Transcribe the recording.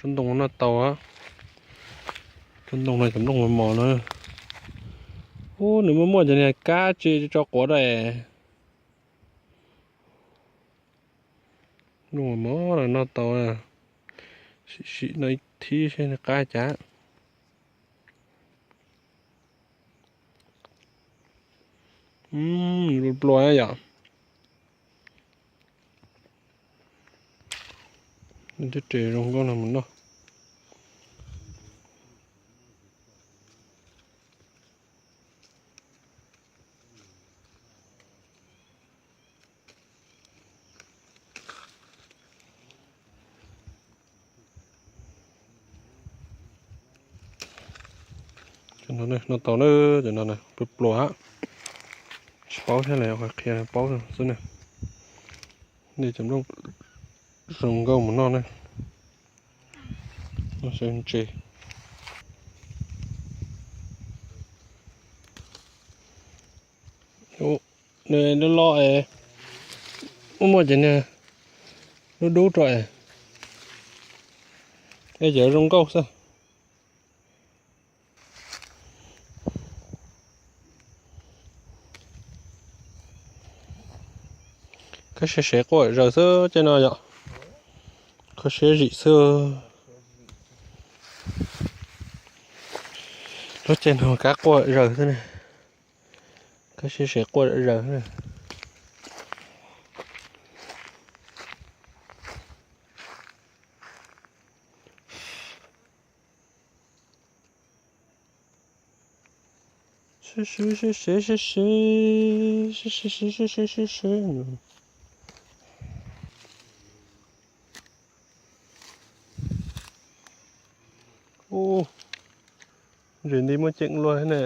Cov ntoo noj tau, cov ntoo no cov nplooj mos mos no. Ub, nws muaj muaj cov niag kab tsi tso quav rau es. Nplooj mos mos no noj tau. Sim sim no ib thib seb nws qab cas. Pluas pluas yom. Tej res zoo nkauj no mus noj. Cov no noj tau na, cov no pluas pluas, tsis paub thiab los qhia qhia paub xwb na. Nej cov nplooj zoo nkauj mus noj na. Noj sawv ntses. Nws loj loj es, muaj muaj cov niag dub dub rau es, es cov zoo nkauj xwb. Kab siab sev quaj zaws xwb tej no yom. Kab siab zim xwb. Lub caij no kab quaj zaws xwb na. Kab siab sev quaj zaws xwb na. Sib sib sib sib sib sib sib sib sib sib sib sib. Ub, ntses nti muaj ceem luaj thiab ne.